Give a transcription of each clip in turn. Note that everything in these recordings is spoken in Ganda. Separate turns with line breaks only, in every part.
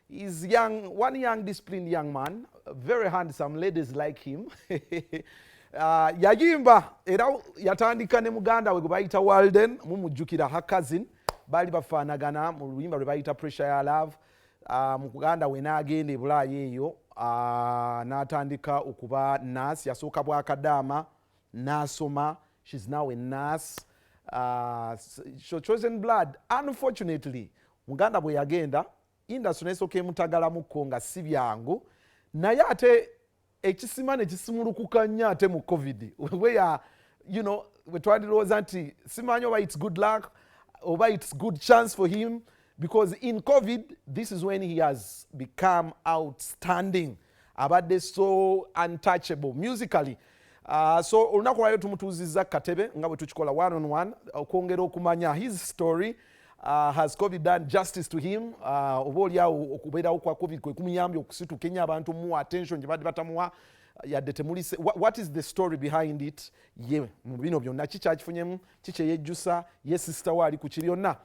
He's young, one young disciplined young man, very handsome, ladies like him. Yayimba era yatandika ne muganda we gwe bayita Walden, mumujjukira, her cousin, baali bafaanagana mu luyimba lwe bayita Pressure ya Love. Muganda we n'agenda e Bulaaya eyo, n'atandika okuba nurse. Yasooka bwakadaama, n'asoma, she's now a nurse. So Chosen Blood, unfortunately, muganda bwe yagenda, industry nesooka emutagalamuko nga si byangu, naye ate ekisima ne kisimulukuka nnyo ate mu COVID where bwe twandirowooza nti simanyi oba it's good luck oba it's good chance for him, because in COVID this is when he has become outstanding, abadde so untouchable musically. So olunaku lwayo tumutuuzizza katebe nga bwe tukikola one on one okwongera okumanya his story. Has COVID done justice to him? Oba oliawo okubeerawo kwa COVID kwe kumuyambye okusituka ennyo, abantu muwa attention gye badde batamuwa yadde temulise. What is the story behind it? Ye mu bino byonna kikyakifunyemu, kikyeyejjusa ye sister we ali ku ki byonna?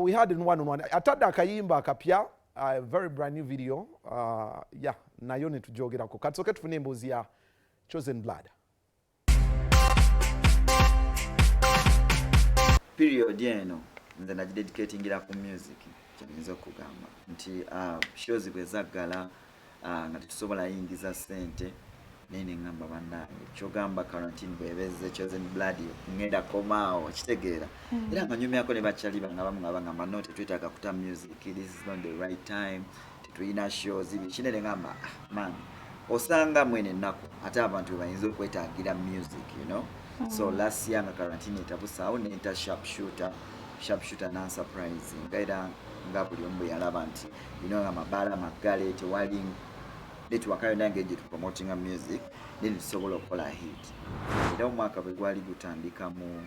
We had in one on one, atadde akayimba akapya, very brand new video. Yeah, nayo netujogerako. Katusooke tufune emboozi ya Chosen Blood.
Period eno nze nagidedicatingira ku music. Kyenyinza okugamba nti shows bwe zaggala, nga tetusobola yingiza ssente, naye neŋŋamba, bannange, kyogamba quarantine bwebezze, Chosen Blood ngenda komaawo, kitegeera? Era nga nyumyako ne bakyali bange abamu nga bagamba, "No, tetwetaaga kuta music, this is not the right time, tetulina shows," biki. Nene ngamba, "Ah, man, osanga mwene ennaku ate abantu bwe bayinza okwetaagira music." So last year nga quarantine etabusaawo, nenta Sharp Shooter. Sharp Shooter nansurprise nga era nga buli omu bwe yalaba nti nga amabaala maggale, tewali network yonna engeri gye tupromotinga music, then tusobola okukola hit. Era omwaka bwe gwali gutandika mu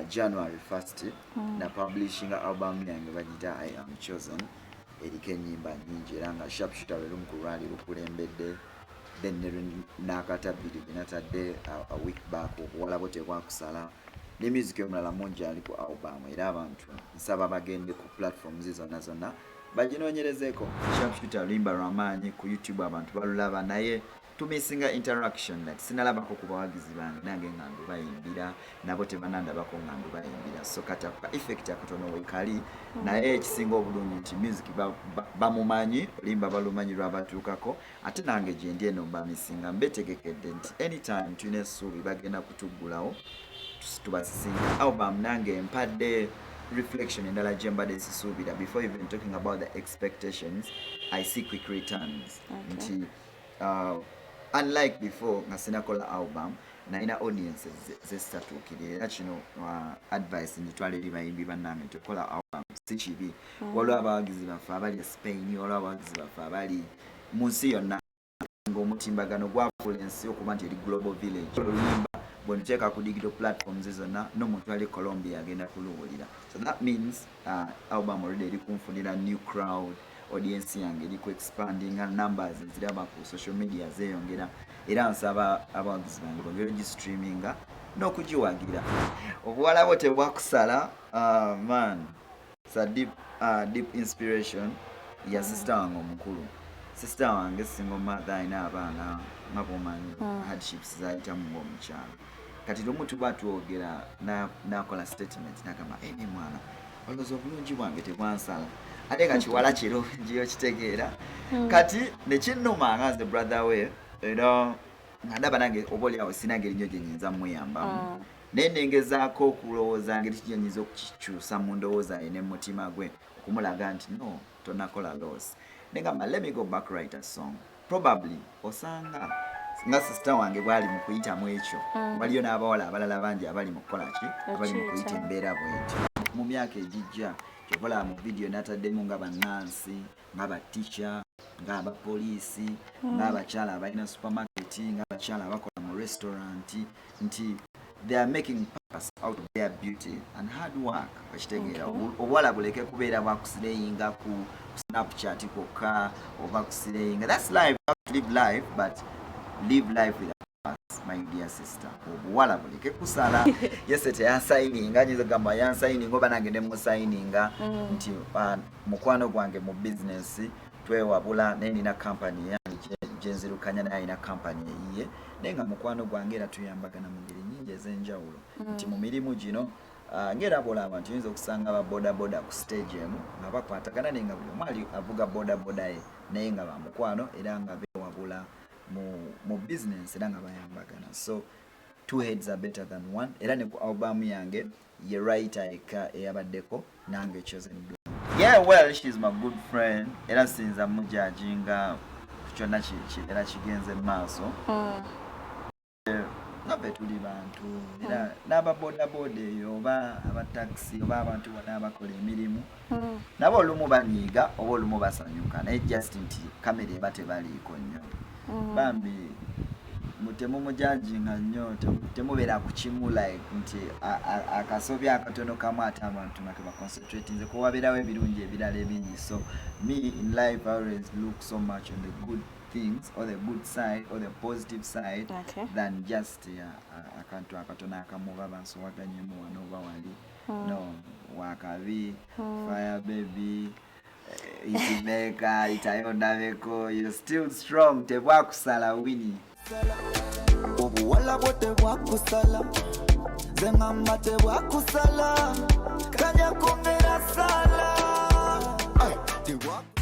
January 1st, na publishinga album yange bagiyita I Am Chosen, eriko ennyimba nnyingi, era nga Sharp Shooter lwe lumu ku lwali lukulembedde. Then ne nakata bbiri bye natadde a week back, Obuwala Bwo Tebwakusala, ne music omulala mungi ali ku album. Era abantu nsaba bagende ku platforms zonna zonna baginoonyerezeeko. Sharp Shooter luyimba lwamaanyi ku YouTube, abantu balulaba, naye tumisinga interaction, like sinalabako ku bawagizi bange nange nga ndubayimbira, nabo tebanandabako nga ndubayimbira. So kati ako ka effect akatono wekali, naye ekisinga obulungi nti music bamumanyi, oluyimba balumanyi, lwabatuukako. Ate nange gyendi eno mbamisinga, mbetegekedde nti anytime tulina essuubi bagenda kutuggulawo tubasisinga album. Nange mpadde reflection endala gye mbadde sisuubira. Before even talking about the expectations, I see quick returns, nti unlike before nga sinakola album, nalina audiences zesitatuukirira. Era kino advice ngitwala eri bayimbi bannange nti okukola album si kibi. Waliwo abawagizi baffe abali e Spain, waliwo abawagizi baffe abali mu nsi yonna, ng'omutimbagano gwafuula ensi okuba nti eri global village. Oluyimba bwe ntuteeka ku digital platforms zonna, n'omuntu ali Colombia agenda kuluwulira. So that means album already eri kunfunira new crowd, audience yange eri ku expandinga, numbers nziraba ku social media zeeyongera. Era nsaba abawagizi bange bongere ogistreaminga n'okugiwagira. Obuwala Bwo Tebwakusala, man, it's a deep inspiration ya sister wange omukulu. Sister wange single mother, alina abaana, nga bwomanyi hardships zayitamu ng'omukyalo. Kati lumu tuba twogera, nakola statement nagamba, "Ene mwana, olowooza obulungi bwange tebwansala?" Ate nga kiwala kirungi, okitegeera? Kati nekinnuma nga nze brother we, era nga ndaba nange oba oliawo sina ngeri nnyo gye nyinza muyambamu, naye nengezaako okulowooza ngeri ki gyenyinza okukikyusa mu ndowooza ye ne mutima gwe, okumulaga nti no, tonakola loss. Negamba, "Let me go back, write a song." Probably osanga nga sister wange bwali mu kuyitamu ekyo, waliyo n'abawala abalala bangi abali mu kukola ki, abali mu kuyita embeera bwetyo mu myaka egijja. Kyova olaba mu vidiyo nataddemu nga bannansi, nga batica, ng'abapoliisi, ng'abakyala abalina supermarket, ng'abakyala abakola mu restaurant, nti they are making purpose out of their beauty and hard work, okitegeera? Obuwala buleke kubeera bwakusireyinga ku Snapchat kwokka oba kusireyinga. That's life. You have to live life, but live life with a purpose. My dear sister, obuwala buleke kusala. Yese teyansayininga, nyinza kugamba yansayininga oba nange nemusayininga nti mukwano gwange mu bizinesi twewabula, naye nina kampani yange gyenzirukanya, naye alina kampani eyiye, naye nga mukwano gwange era tuyambagana mu ngeri nyingi ez'enjawulo nti mu mirimu gino ng'era bwolaba nti oyinza okusanga aba bodaboda ku stage emu nga bakwatagana, naye nga buli omu ali avuga bodaboda ye, naye nga bamukwano era nga bewabula mu business era nga bayambagana. So two heads are better than one. Era ne ku album yange ye writer eka eyabaddeko nange Chosen Blue. Yeah, well, she's my good friend, era sinza mujajinga ku kyonna era kigenze mu maaso. Naffe tuli bantu, era n'ababodaboda eyo oba abatakisi oba abantu bonna abakola emirimu nabo olumu banyiiga oba olumu basanyuka, naye just nti kamera eba tebaliiko nnyo. Bambi temumujajinga nnyo, temubeera ku kimu like nti akasobi akatono kamu ate abantu nga tebaconcentratinze, kuba wabeerawo ebirungi ebirala ebingi. So me, in life, I always look so much on the good things or the good side or the positive side than just akantu akatono akamu oba bansowaganyemu wano oba wali. No wakabi fire baby, itimeka itayo ndabeko, you're still strong, tebwakusala Winnie.
Obuwala bwo tebwakusala, nze ŋŋamba tebwakusala, kajja kwongera sala. Ay, tebwakusala.